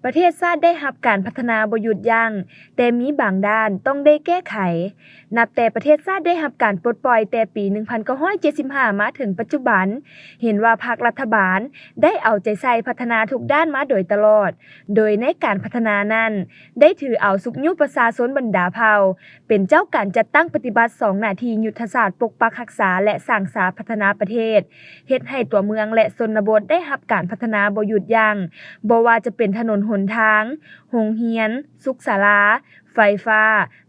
ປະເທດຊາດໄດ້ຮັບການພັດທະນາບໍ່ຢຸດຢັ້ງ, ແຕ່ມີບາງດ້ານຕ້ອງໄດ້ແກ້ໄຂ. ນັບແຕ່ປະເທດຊາດໄດ້ຮັບການປົດປ່ອຍແຕ່ປີໜຶ່ງພັນເກົ້າຮ້ອຍເຈັດສິບຫ້າມາເຖິງປັດຈຸບັນ, ເຫັນວ່າພັກລັດຖະບານໄດ້ເອົາໃຈໃສ່ພັດທະນາທຸກດ້ານມາໂດຍຕະຫຼອດ, ໂດຍໃນການພັດທະນານັ້ນ ໄດ້ຖືເອົາຊຸກຍູ້ປະຊາຊົນບັນດາເຜົ່າ ເປັນເຈົ້າການຈັດຕັ້ງປະຕິບັດສອງໜ້າທີ່ຍຸດທະສາດປົກປັກຮັກສາ ແລະ ສ້າງສາພັດທະນາປະເທດ, ເຮັດໃຫ້ຕົວເມືອງ ແລະ ຊົນນະບົດໄດ້ຮັບການພັດທະນາບໍ່ຢຸດຢັ້ງ, ບໍ່ວ່າຈະເປັນຖະໜົນຫົນທາງ, ໂຮງຮຽນ, ສຸກສາລາ, ໄຟຟ້າ,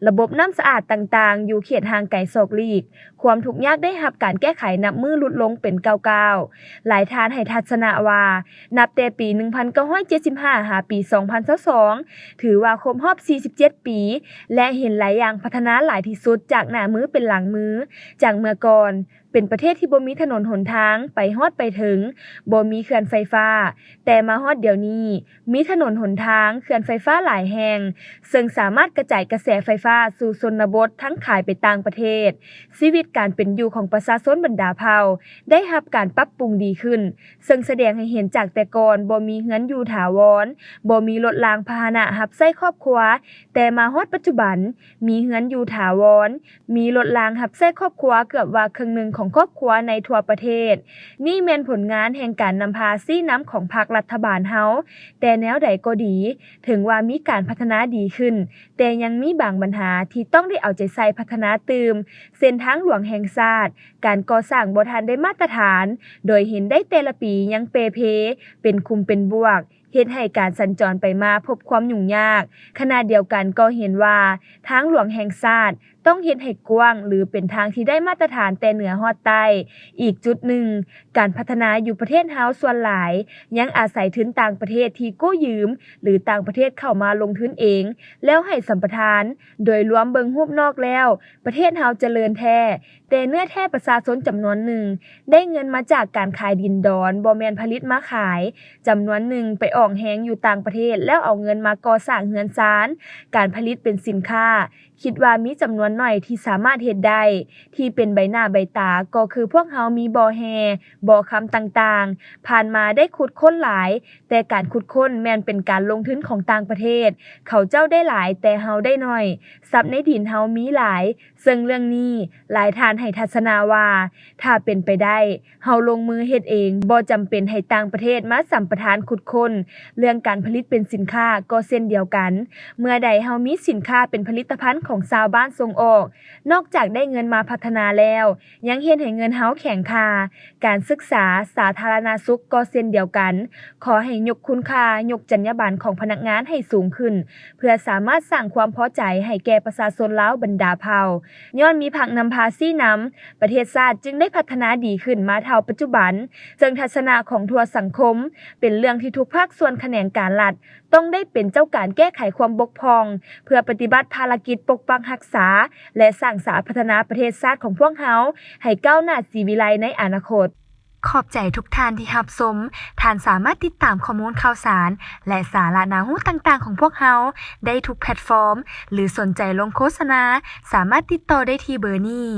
ລະບົບນ້ຳສະອາດຕ່າງໆ ຢູ່ເຂດຫ່າງໄກສອກຫຼີກ. ຄວາມທຸກຍາກໄດ້ຮັບການແກ້ໄຂນັບມື້ຫຼຸດລົງເປັນກ້າວໆ. ຫຼາຍທ່ານໃຫ້ທັດສະນະວ່າ ນັບແຕ່ປີໜຶ່ງພັນເກົ້າຮ້ອຍເຈັດສິບຫ້າຫາປີສອງພັນຊາວສອງ ຖືວ່າຄົບຮອບສີ່ສິບເຈັດປີ ແລະ ເຫັນຫຼາຍຢ່າງພັດທະນາຫຼາຍທີ່ສຸດຈາກໜ້າມືເປັນຫຼັງມື. ຈາກເມື່ອກ່ອນເປັນປະເທດທີ່ບໍ່ມີຖະໜົນຫົນທາງໄປຮອດໄປເຖິງ, ບໍ່ມີເຂື່ອນໄຟຟ້າ, ແຕ່ມາຮອດດຽວນີ້ ມີຖະໜົນຫົນທາງ, ເຂື່ອນໄຟຟ້າຫຼາຍແຫ່ງ, ເຊິ່ງສາມາດກະຈາຍກະແສໄຟຟ້າສູ່ຊົນນະບົດ ທັງຂາຍໄປຕ່າງປະເທດ. ຊີວິດການເປັນຢູ່ຂອງປະຊາຊົນບັນດາເຜົ່າໄດ້ຮັບການປັບປຸງດີຂຶ້ນ, ເຊິ່ງສະແດງໃຫ້ເຫັນຈາກແຕ່ກ່ອນບໍ່ມີເຮືອນຢູ່ຖາວອນ, ບໍ່ມີລົດລາງພາຫະນະຮັບໃຊ້ຄອບຄົວ, ແຕ່ມາຮອດປັດຈຸບັນ ມີເຮືອນຢູ່ຖາວອນ, ມີລົດລາງຮັບໃຊ້ຄອບຄົວເກືອບວ່າເຄິ່ງໜຶ່ງຂອງຄອບຄົວໃນທົ່ວປະເທດ. ນີ້ແມ່ນຜົນງານແຫ່ງການນຳພາຊີ້ນຳຂອງພັກລັດຖະບານເຮົາ. ແຕ່ແນວໃດກໍດີ, ເຖິງວ່າມີການພັດທະນາດີຂຶ້ນ, ແຕ່ຍັງມີບາງບັນຫາທີ່ຕ້ອງໄດ້ເອົາໃຈໃສ່ພັດທະນາຕື່ມ, ເຊັ່ນທາງຫຼວງແຫ່ງຊາດ, ການກໍ່ສ້າງບໍ່ທັນໄດ້ມາດຕະຖານ, ໂດຍເຫັນໄດ້ແຕ່ລະປີຍັງເປ່ເພ, ເປັນຂຸມເປັນບວກ, ເຮັດໃຫ້ການສັນຈອນໄປມາພົບຄວາມຫຍຸ້ງຍາກ. ຂະນະດຽວກັນກໍເຫັນວ່າທາງຫຼວງແຫ່ງຊາດຕ້ອງເຮັດໃຫ້ກວ້າງ ຫຼື ເປັນທາງທີ່ໄດ້ມາດຕະຖານແຕ່ເໜືອຮອດໃຕ້. ອີກຈຸດໜຶ່ງ, ການພັດທະນາຢູ່ປະເທດເຮົາສ່ວນຫຼາຍຍັງອາໄສທຶນຕ່າງປະເທດທີ່ກູ້ຢືມ ຫຼື ຕ່າງປະເທດເຂົ້າມາລົງທຶນເອງ ແລ້ວໃຫ້ສຳປະທານ. ໂດຍລວມເບິ່ງຮູບນອກແລ້ວ ປະເທດເຮົາຈະເລີນແທ້, ແຕ່ເນື້ອແທ້ປະຊາຊົນຈຳນວນໜຶ່ງໄດ້ເງິນມາຈາກການຂາຍດິນດອນ, ບໍ່ແມ່ນຜະລິດມາຂາຍ. ຈຳນວນໜຶ່ງໄປອອກແຮງຢູ່ຕ່າງປະເທດ ແລ້ວເອົາເງິນມາກໍ່ສ້າງເຮືອນຊານ, ການຜະລິດເປັນສິນຄ້າ. ຄິດວ່າມີຈຳນວນໜ້ອຍທີ່ສາມາດເຮັດໄດ້, ທີ່ເປັນໃບໜ້າໃບຕາກໍຄືພວກເຮົາມີບໍ່ແຮ່, ບໍ່ຄຳຕ່າງໆ. ຜ່ານມາໄດ້ຂຸດຄົ້ນຫຼາຍ, ແຕ່ການຂຸດຄົ້ນແມ່ນເປັນການລົງທຶນຂອງຕ່າງປະເທດ, ເຂົາເຈົ້າໄດ້ຫຼາຍ ແຕ່ເຮົາໄດ້ໜ້ອຍ. ຊັບໃນດິນເຮົາມີຫຼາຍ, ເຊິ່ງເລື່ອງນີ້ຫຼາຍທ່ານໃຫ້ທັດສະນະວ່າ ຖ້າເປັນໄປໄດ້ ເຮົາລົງມືເຮັດເອງ, ບໍ່ຈຳເປັນໃຫ້ຕ່າງປະເທດມາສຳປະທານຂຸດຄົ້ນ. ເລື່ອງການຜະລິດເປັນສິນຄ້າກໍເຊັ່ນດຽວກັນ, ເມື່ອໃດເຮົາມີສິນຄ້າເປັນຜະລິດຕະພັນຂອງຊາວບ້ານສົ່ງອອກ, ນອກຈາກໄດ້ເງິນມາພັດທະນາແລ້ວ ຍັງເຮັດໃຫ້ເງິນເຮົາແຂງຄ່າ. ການສຶກສາ, ສາທາລະນະສຸກກໍເຊັ່ນດຽວກັນ. ຂໍໃຫ້ຍົກຄຸນຄ່າ, ຍົກຈັນຍາບັນຂອງພະນັກງານໃຫ້ສູງຂຶ້ນ, ເພື່ອສາມາດສ້າງຄວາມພໍໃຈໃຫ້ແກ່ປະຊາຊົນລາວບັນດາເຜົ່າ. ຍ້ອນມີພັກນຳພາຊີ້ນຳ, ປະເທດຊາດຈຶ່ງໄດ້ພັດທະນາດີຂຶ້ນມາເທົ່າປັດຈຸບັນ, ເຊິ່ງທັດສະນະຂອງທົ່ວສັງຄົມ ເປັນເລື່ອງທີ່ທຸກພາກສ່ວນຂະແໜງການລັດ ຕ້ອງໄດ້ເປັນເຈົ້າການແກ້ໄຂຄວາມບົກຜ່ອງ ເພື່ອປະຕິບັດພາລະກິດປົກປັກຮັກສາ ແລະ ສ້າງສາພັດທະນາປະເທດຊາດຂອງພວກເຮົາໃຫ້ກ້າວໜ້າສີວິໄລໃນອະນາຄົດ. ຂອບໃຈທຸກທ່ານທີ່ຮັບຊົມ. ທ່ານສາມາດຕິດຕາມຂໍ້ມູນຂ່າວສານ ແລະ ສາລະໜ້າຮູ້ຕ່າງໆຂອງພວກເຮົາໄດ້ທຸກແພລດຟອມ ຫຼື ສົນໃຈລົງໂຄສະນາ ສາມາດຕິດຕໍ່ໄດ້ທີ່ເບີນີ້.